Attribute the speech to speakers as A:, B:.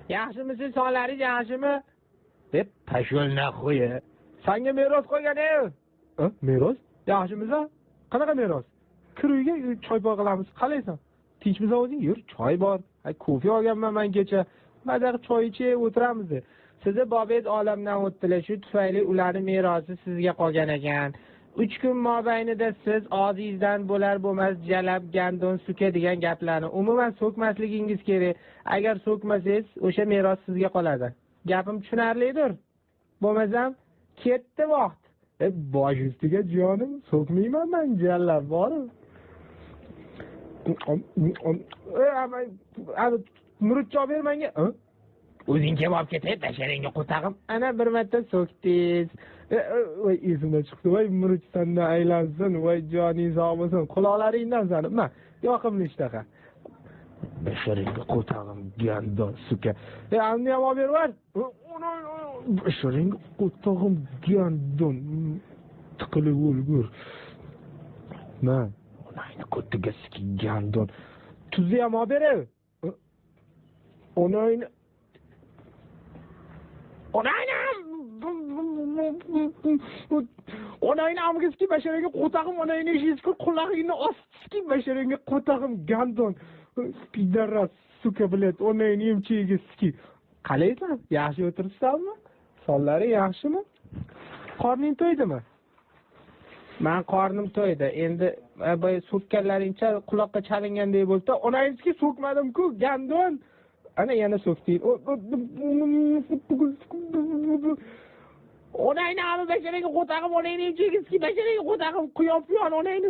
A: Yaxshimisiz, sog'laringiz yaxshimi? Deb pashol naxuy. Sanga meros qo'ygan ey. Meros? Yaxshimisan? Qanaqa meros? Kir uyga, choy poy qilamiz. Qalaysan? Tinchmisan o'zing? Yur, choy bor. Ay, kofe olganman men kecha. Maza qilib choy ichib o'tiramiz. Sizni bobingiz olamdan o'tdilar. Shu tufayli ularning merosi sizga qolgan ekan. 3 kun mobaynida siz og'zingizdan bo'lar bo'lmas jalab, gandon, suka degan gaplarni umuman so'kmasligingiz kerak. Agar so'kmasangiz, o'sha meros sizga qoladi. Gapim tushunarlidir? Bo'lmasam ketdi vaqt. Bosh ustiga jonim, so'kmayman men jalab borib. Murch olib ber menga. O'zing kelib olib ketay, basharingga qo'tag'im. Ana bir marta so'kdingiz. Voy, esimdan chiqdi. Voy, murch sandan aylansin, voy joning sog' bo'lsin. Quloqlaringdan sani. Ma, yoqimli ishtaha. Basharingga qo'tag'im, gandon suka. Uni ham olib bervar. Basharingga qo'tag'im, gandon. Tiqilib o'lgur. Ma, onangni ko'tiga siki gandon. Tuzni ham olib ber. Onangni onangni amgiski basharingga qo'tag'im, onangni eshigiga qulog'ingni ostiki basharingga qo'tag'im, gandon. Pidaras, suka, bilet, onangni emchagiga siki. Qalaysan? Yaxshi o'tiribsanmi? Sonlari yaxshimi? Qorning to'ydimi? Men qornim to'ydi. Endi boya so'kkanlaringcha quloqqa chalingandek bo'ldi. Onangizga so'kmadim-ku, gandon. Ana yana so'kding. Onangni ami basharingga qo'tag'im, onangni emchagiga basharingga qo'tag'im, quyon puyon onangni